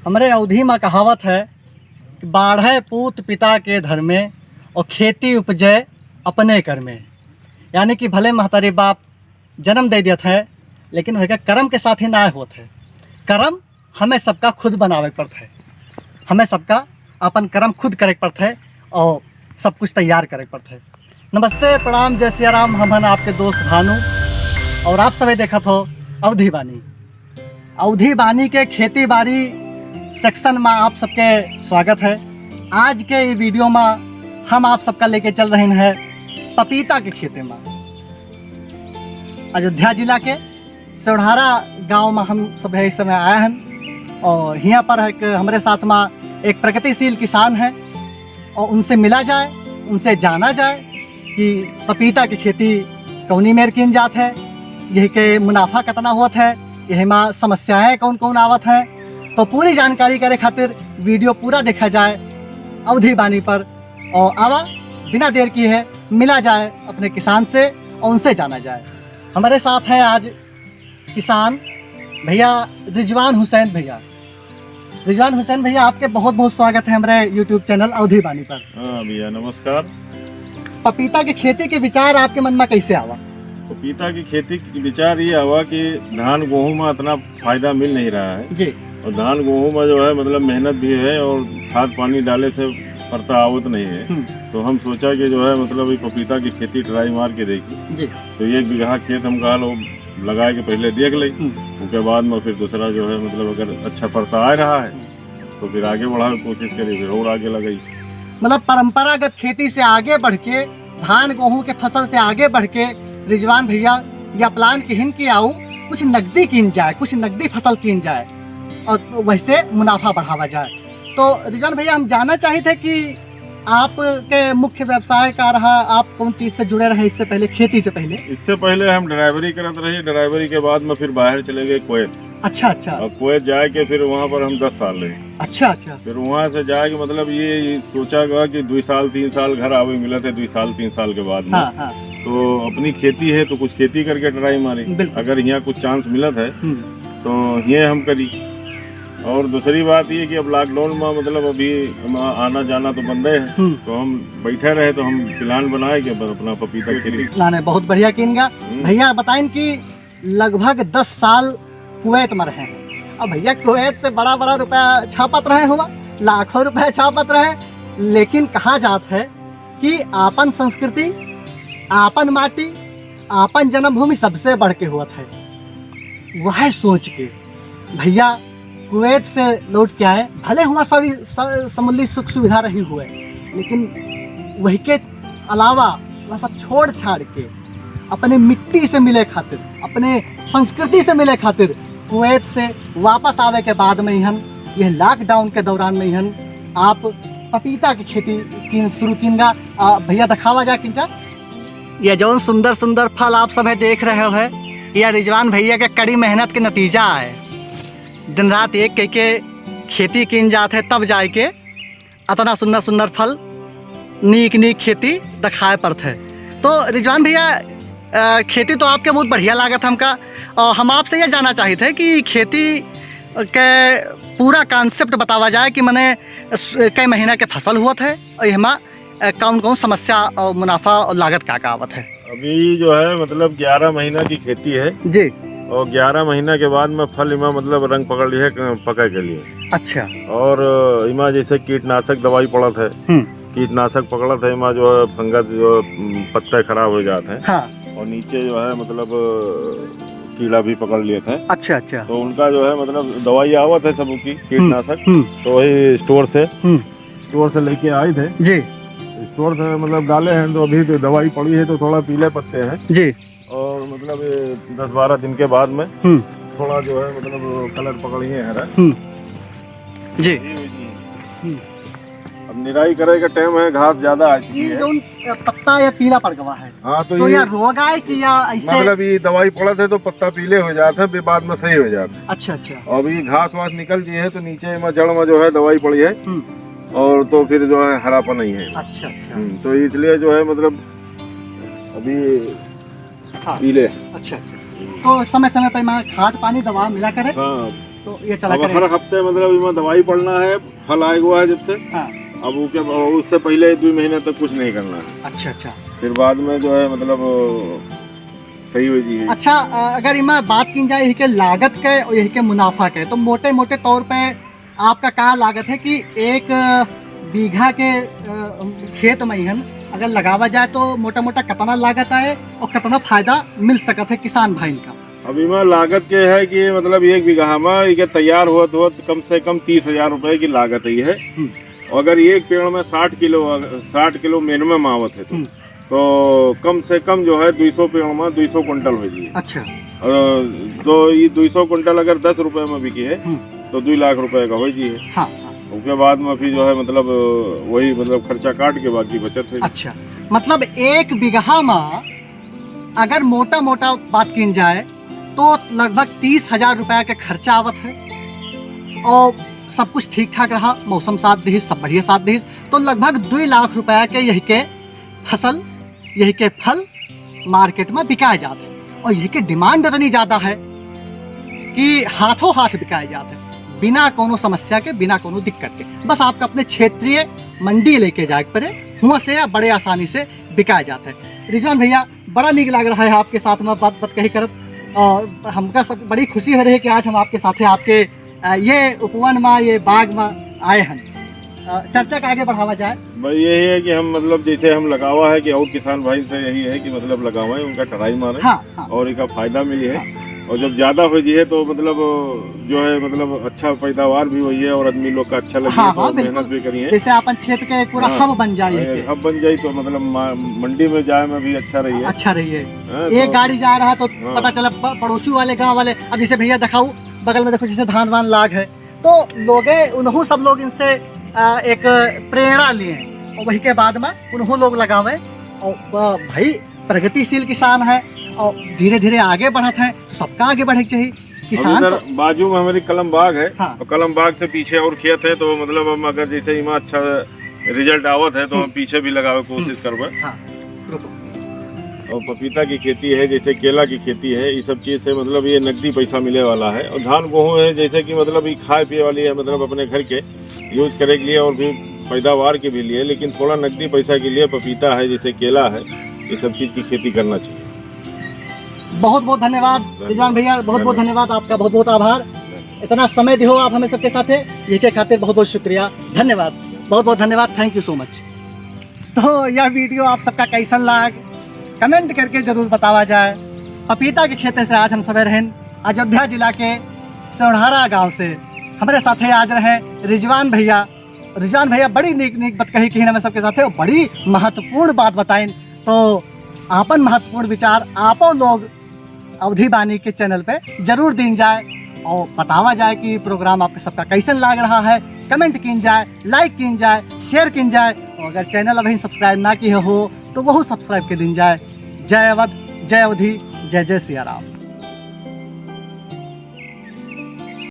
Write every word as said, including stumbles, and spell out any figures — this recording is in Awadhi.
हमरे अवधी मा कहावत है कि "बाढ़ै पूत पिता के धर्मे और खेती उपजै अपने कर्मे।" यानी कि भले महतारी बाप जन्म दे देत है, लेकिन ओके कर्म के साथ ही ना होत है। कर्म हमें सबका खुद बनावे के पड़त है, हमें सबका अपन कर्म खुद करे के पड़त है और सब कुछ तैयार करे के पड़त है। नमस्ते, प्रणाम, जय सिया राम। हम हन आपके दोस्त भानु और आप सभी देखत हो अवधी बानी। अवधी बानी के खेती बाड़ी सेक्शन मा आप सबके स्वागत है। आज के ई वीडियो मा हम आप सबका लेके चल रहे हैं पपीता के खेते मा। अयोध्या जिला के सेवढ़ारा गांव मा हम सब इस समय आए हैं और हियाँ पर एक हमरे साथ मा एक प्रगतिशील किसान है और उनसे मिला जाए, उनसे जाना जाए कि पपीता की खेती कौनी मेर कीन जात है, यही के मुनाफा कितना होत है, यही मा समस्याएं कौन कौन आवत हैं। तो पूरी जानकारी करे खातिर वीडियो पूरा देखा जाए अवधी बानी पर। और आवा, बिना देर किए मिला जाए अपने किसान से और उनसे जाना जाए। हमारे साथ हैं आज किसान भैया रिजवान हुसैन भैया। रिजवान हुसैन भैया, आपके बहुत बहुत स्वागत है हमारे YouTube चैनल अवधी बानी पर। हाँ भैया, नमस्कार। पपीता के खेती के विचार आपके मन मा कैसे आवा? पपीता की खेती के विचार ये आवा कि धान गेहूं मा इतना फायदा मिल नहीं रहा है जी। और धान गेहूं मा जो है, मतलब, मेहनत भी है और खाद पानी डाले से पत्ता आवत नहीं है। हम्म। तो हम सोचा कि जो है, मतलब, ये पपीता की खेती ट्राई मार के देखी। जी। तो एक बीघा खेत हम कहा लो लगाए के पहले देख ले, हम्म। उसके बाद में फिर दूसरा जो है, मतलब, अगर अच्छा पत्ता आ रहा है, हम्म। तो फिर आगे बढ़ावे की कोशिश करी, फिर और आगे लगाई। मतलब, परंपरागत खेती से आगे बढ़ के, धान गेहूं के फसल से आगे बढ़ के रिजवान भैया या प्लान किहिन कि आऊ कुछ नकदी कीन जाए, कुछ नकदी फसल कीन जाए और वैसे मुनाफा बढ़ावा जाए। तो रिजवान भैया, हम जानना चाहित है कि आपके मुख्य व्यवसाय का रहा, आप कौन चीज से जुड़े रहे इससे पहले, खेती से पहले? इससे पहले हम ड्राइवरी करत रहे, ड्राइवरी के बाद में फिर बाहर चले गए कुवैत। अच्छा, अच्छा। और कुवैत जाए के फिर वहाँ पर हम दस साल रहे। अच्छा, अच्छा। फिर वहाँ से जाए के मतलब ये, ये सोचा गया कि दो साल, तीन साल घर आवे मिलत है, दो साल, तीन साल के बाद में। हाँ, हाँ। तो अपनी खेती है तो कुछ खेती करके ट्राई मारी। बिल्कुल। अगर यहाँ कुछ चांस मिलत है हम्म। तो ये हम करी। और दूसरी बात ये कि अब लॉकडाउन में मतलब अभी हम आना जाना तो बंद है, हम्म। तो हम बैठे रहे तो हम प्लान बनाए कि अब अपना पपीता खेती। ना, नहीं, बहुत बढ़िया कीन गा। हम्म। भैया बताइन कि लगभग दस साल कुवैत में रहे हैं। अब भैया, कुवैत से बड़ा बड़ा रुपया छापत रहे हुआ, लाखों रुपया छापत रहे, लेकिन कहा जात है कि आपन संस्कृति, आपन माटी, आपन जन्मभूमि सबसे बढ़ के होत है। वह सोच के भैया कुवैत से लौट के आए, भले हुआ सारी स-, समुद्री सुख सुविधा रही हुए, लेकिन वही के अलावा वह सब छोड़ छाड़ के अपने मिट्टी से मिले खातिर, अपने संस्कृति से मिले खातिर कुवैत से वापस आवे के बाद में इहन, यह लॉकडाउन के दौरान में इहन आप पपीता की खेती कीन, शुरू कीन गा। आ, भैया दिखावा जा किंचा। ये जौन सुंदर सुंदर फल आप सभे देख रहे हो है, यह रिजवान भैया के कड़ी मेहनत के नतीजा है। दिन रात एक कह के खेती कीन जात है, तब जाए के अतना सुंदर सुंदर फल, नीक नीक खेती दिखाए पड़त है। तो रिजवान भैया, अ, खेती तो आपके बहुत बढ़िया लागत हमका, और हम आपसे ये जानना चाहित है कि खेती के पूरा कॉन्सेप्ट बतावा जाए कि मने स-, कई महीना के फसल हुअत है और एहमा, अ, कौन कौन समस्या और मुनाफा और लागत का का आवत है? अभी जो है, मतलब, ग्यारह महीना की खेती है। जी। और ग्यारह महीना के बाद में फल इमा, मतलब, रंग पकड़ लिहे, क-, पके के लिए। अच्छा। और इमा जैसे कीटनाशक दवाई पड़त है, हम्म। कीटनाशक पकड़त है, इमा जो है फंगस, जो है, उम, पत्ते खराब हो जाते हैं। हाँ। और नीचे जो है, मतलब, कीड़ा भी पकड़ लेते हैं। अच्छा, अच्छा। तो उनका जो है, मतलब, दवाई आवत है सब की, हम्म, कीटनाशक। हम्म। तो वही स्टोर से, हम्म। स्टोर से लेके आए थे। जी। स्टोर से, मतलब, डाले हैं तो अभी तो दवाई पड़ी है तो थोड़ा पीले पत्ते हैं। जी। और, मतलब, ये दस बारह दिन के बाद में हम्म। थोड़ा जो है, मतलब, कलर पकड़ी है हरा। हम्म। जी। ये हुई जी। हम्म। अब निराई करे का टाइम है, घास ज्यादा आ चुकी ये है। जौन, अ, पत्ता या पीला पड़ गवा है। हाँ, तो तो ये या रोग आए कि या ऐसे? मतलब, ये दवाई पड़त है तो पत्ता पीले हो जाते हैं, फिर बाद में सही हो जाते हैं। अच्छा, अच्छा। अब ये घास वास निकल गई है तो नीचे में जड़ में जो है दवाई पड़ी है। हम्म। और तो फिर जो है हरापन ही है। अच्छा, अच्छा। हम्म, तो इसलिए जो है, मतलब, अभी हाँ। पीले। अच्छा, अच्छा। तो समय समय पे मैं खाद पानी दवा मिला करे? हाँ। तो ये चला अब करे। हर हफ्ते मतलब इमा दवाई पड़ना है, फल आए हुआ है जब से। हाँ। अब वो क्या, उससे पहले दो महीने तक कुछ नहीं करना है। अच्छा, अच्छा। फिर बाद में जो है मतलब सही हो जी। अच्छा, अ, अगर इमा बात की जाए यही के लागत के और यही के मुनाफा के, तो मोटे मोटे तौर पे आपका का लागत है कि एक बीघा के, अ, खेत में ही हम अगर लगावा जाए तो मोटा मोटा कितना लागत आए और कितना फायदा मिल सकत है किसान भाई का? अब इमा लागत के है कि मतलब एक बीघा में इके तैयार होत होत कम से कम तीस हजार रुपए की लागत ही है। हम्म। और अगर एक पेड़ में साठ किलो, साठ किलो मिनिमम आवत है तो, हम्म। तो कम से कम जो है दुई सौ पेड़ में दुई सौ कुंटल हो जी। अच्छा। और तो ये दुई सौ कुंटल अगर दस रुपए में बिकी है, हम्म। तो दुई लाख रुपए का हो जी है। हाँ, हाँ। उसके बाद में फिर जो है मतलब वही मतलब खर्चा काट के बाकी बचत है। अच्छा, मतलब एक बीघा में अगर मोटा मोटा बात कीन जाए तो लगभग तीस हजार रुपया के खर्चा आवत है और सब कुछ ठीक ठाक रहा, मौसम साथ दिहिस, सब बढ़िया साथ दिहिस, तो लगभग दुई लाख रुपया के यही के फसल, यही के फल मार्केट में बिकाए जात है। और यही के डिमांड इतनी ज्यादा है कि हाथों हाथ बिकाए जात है, बिना कोनो समस्या के, बिना कोनो दिक्कत के। बस आपका अपने क्षेत्रीय मंडी लेके जाए के पड़े, हुआं से या बड़े आसानी से बिकाए जात है। रिजवान भैया, बड़ा नीक लाग रहा है आपके साथ में बात, बात कही करत, और हमका सब बड़ी खुशी हो रही है कि आज हम आपके साथे, आपके, अ, ये उपवन में, ये बाग में आए हैं। अ, चर्चा का आगे बढ़ावा जाए। भाई, यही है कि हम, मतलब, जैसे हम लगावा है कि और किसान भाई से यही है कि, मतलब, लगावे, उनका ट्राई मारे हाँ, हाँ। और इनका फायदा मिली है। हाँ। और जब ज्यादा हो जी है तो, मतलब, जो है, मतलब, अच्छा पैदावार भी हुई है और आदमी लोग का अच्छा लगी हाँ, है, तो हाँ, मेहनत बिल्कुल। भी करी है। जैसे अपन क्षेत्र के पूरा हाँ, हब बन जाए ये है। हब बन जाए तो, मतलब, मा-, मंडी में जाए में भी अच्छा रही है। अच्छा रही है। हाँ, एक तो गाड़ी जा रहा तो हाँ। पता चला प-, पड़ोसी वाले गांव वाले, अब जैसे भैया दिखाऊ, बगल में देखो जैसे धान वान लाग है, तो लोगे उन्हों सब लोग इनसे, आ, एक प्रेरणा लिए और वही के बाद में उन्हों लोग लगावे और, आ, भाई प्रगतिशील किसान है और धीरे धीरे आगे बढ़त है, तो सबका आगे बढ़े के चाहिए। अभी किसान सर, तो बाजू में हमारी कलम बाग है हाँ। और कलम बाग से पीछे और खेत है, तो मतलब हम अगर जैसे इमा अच्छा रिजल्ट आवत है तो हम हम्म। पीछे भी लगावे कोशिश हम्म। करबे। हाँ, रुको। और पपीता की खेती है, जैसे केला की खेती है, ये सब चीज से मतलब ये नकदी पैसा मिले वाला है। और धान गेहूं है, जैसे कि मतलब ये खाए पिए वाली है, मतलब अपने घर के यूज करे के लिए और भी पैदावार के भी लिए, लेकिन थोड़ा नकदी पैसा के लिए पपीता है, जैसे केला है, ये सब चीज की खेती करना चाहिए। बहुत बहुत धन्यवाद धन्यवाद। रिजवान भैया, बहुत बहुत धन्यवाद। धन्यवाद आपका, बहुत बहुत आभार। धन्यवाद। इतना समय दिहो आप हमें सबके साथे, ये के खातिर बहुत बहुत शुक्रिया, धन्यवाद, बहुत बहुत धन्यवाद, thank you so much। तो यह वीडियो आप सबका कैसन लाग, कमेंट करके जरूर बतावा जाए। पपीता के खेते से आज हम सबे रहन अयोध्या जिला के सोढ़ारा गांव से। हमारे साथे आज रहे रिजवान भैया। रिजवान भैया बड़ी नीक नीक बात कही, कही ना मैं सबके साथे, बड़ी महत्वपूर्ण बात बताइन। तो आपन महत्वपूर्ण विचार आपो लोग अवधी बानी के चैनल पे जरूर दीन जाए और बतावा जाए कि प्रोग्राम आपके सबका कैसन लाग रहा है। कमेंट कीन जाए, लाइक कीन जाए, शेयर कीन जाए, और अगर चैनल अभी सब्सक्राइब ना किए हो तो वहू सब्सक्राइब के दीन जाए। जय अवध, जय अवधी, जय जय सिया राम।